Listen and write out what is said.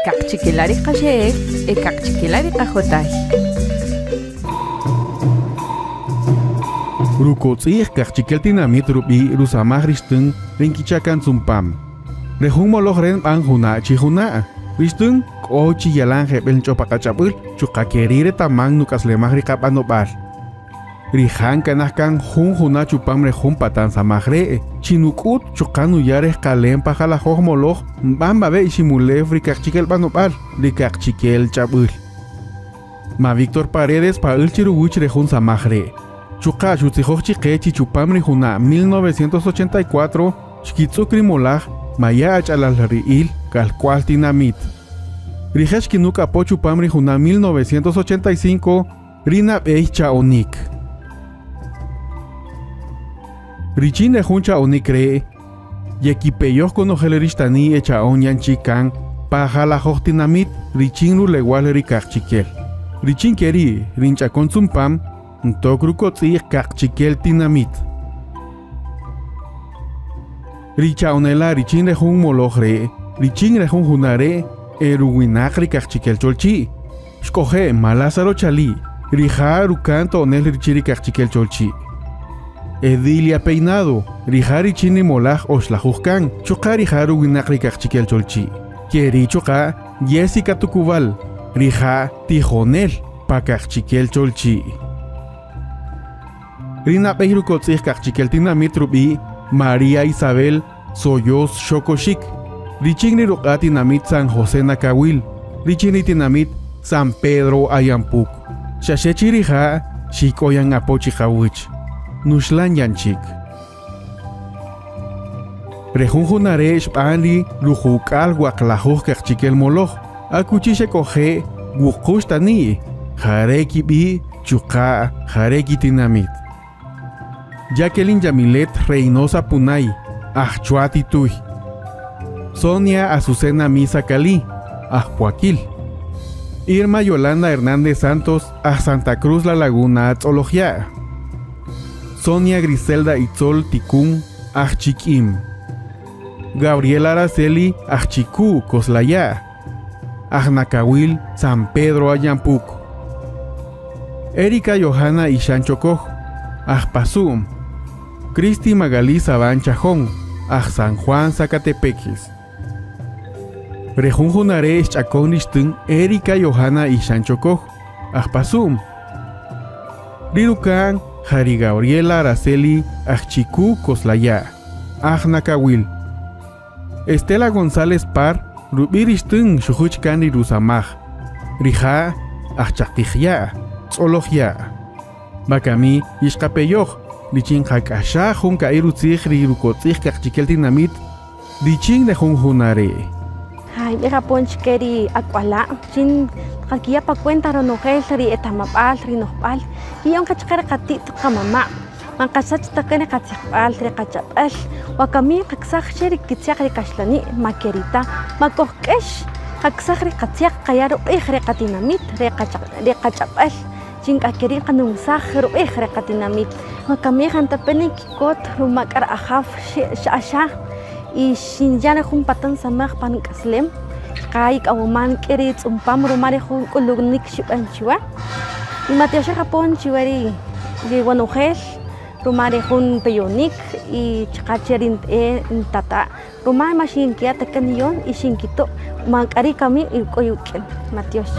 Kaqchikela' ri qaxe'el e kaqchikela' ri qajotay. Rukotz'i'j kaqchikel tinamit rub'i' rusamaj ri xtün ri nkicha' kan tzumpam. Re jun moloj re' nb'an juna' chi juna'. Ri xtün k'o chi yalan jeb'ël nch'o pa qach'ab'äl chuqa' ke ri' retaman nuk'aslemaj ri qab'anob'al. Rija' nkanaj kan jun juna' chupam re jun patan samaj re', chi nuk'ut chuqa' nuya' rejqalem pa jalajoj moloj nb'an babe' Iximulew ri kaqchikel b'anob'al, ri kaqchikel ch'ab'äl. Ma Víctor Paredes pa'äl chi ruwäch re jun samaj re'. Chuqa' xutzijoj chi qe chi chupam ri juna' 1984 xkitz'ük ri molaj Maya' Ach'alalri'ïl Kalk'wal Tinamït. Rije' xkinük apo chupam ri juna' 1985 Ri nab'ey cha'onïk. Richin re jun cha'onïk re', yekipeyoj konojel ri xtani' e cha'on yan chik kan pa jalajoj tinamït richin rulewal ri kaqchikel. Richin ke ri' ri nch'akon tzunpam ntok rukotz'i'j kaqchikel tinamït. Ri cha'onela' richin re jun moloj re' richin re jun juna' re' e ruwinaq ri kaqchikel cholchi'. Xk'oje' ma Lázaro Chalí, rija' ruka'n to'onel richin ri kaqchikel cholchi'. Edilia Peinado, rija' richin ri molaj oxlajuj kan, chuqa' rija' ruwinaq ri kaqchikel cholchi'. Ke ri' chuqa' Jessica Tucubal, rija' tijonel pa kaqchikel cholchi'. Ri nab'ey rukotz'i'j kaqchikel tinamit rub'i' María Isabel Soyoz Xokoxik, richin ri ruq'a' tinamit San José Nacahuil, richin ri tinamit San Pedro Ayampuc. Xa xe chi rija' xik'o yan apo chi qawäch, nuxlan yan chik. Re jun juna' re' xb'an ri rujuk'al waqlajuj kaqchikel moloj, akuchi xek'oje' wuqux tani', ja re' kib'i' chuqa' ja re' kitinamit. Jacqueline Yamilet Reynosa Punay, aj Chua Tituy. Sonia Azucena Misa Cali, aj Poaquil. Irma Yolanda Hernández Santos, aj Santa Cruz La Laguna, Tz'olojya'. Sonia Griselda Itzol Tikún, aj Chiquim. Gabriela Araceli, aj Chicú, Coslaya'. Aj Nacahuil, San Pedro Ayampuc. Erika Johanna Ixan Chocoj, aj Pasu'm. Cristi Magalí Sabán Chajón, aj San Juan Sacatepéquez. Re jun juna re' xch'akon ri xtün Erika Johanna Ixan Chocoj, aj Pasu'm. Ri ruka'n ja ri Gabriela Araceli aj Chicú, Coslaya', aj Nacahuil. Estela González Par rub'i' ri xtün xujüch kan ri rusamaj, rija' ajchaqij ya', tz'oloj ya'. Wakami yixqapeyoj richin nqak'axaj jun ka'i' rutzij ri rukotz'ij kaqchikel tinamït richin re jun juna' re'. Ay, nb'ij apon chke ri ak'wala' chin nqakiya' pa cuenta ronojel ri etamab'äl, ri nojb'äl kiya'on qa chqe ri qati't qamama'. Man qasach ta qe ri qatziqb'al, ri qach'ab'äl, wakami nqaksaj che ri kitzyaq ri kaxlani' ma ke ri' ta, ma kojk'ex, nqaksaj ri qatzyaq qaya' ruq'ij ri qatinamit, ri qach'ab'äl, chin k'a ke ri' nqanumsaj ruq'ij ri qatinamit. Wakami jantape' nikikot ruma k'a ri Ajaw xa'axa y xinya' ri jun patan samaj pa nuk'aslem, chuqa' yik'awoman rik'in ri tz'umpam ruma ri jun k'ulunïk xib'an chiwa. Y matyoxij apon chiwe ri ri wanojel ruma ri jun peyonïk y chuqa' che ri ntata' ruma ma xinkiya' ta kan niyon y xinkito' man k'a ri' kami k'o iwuk'in. Matyox.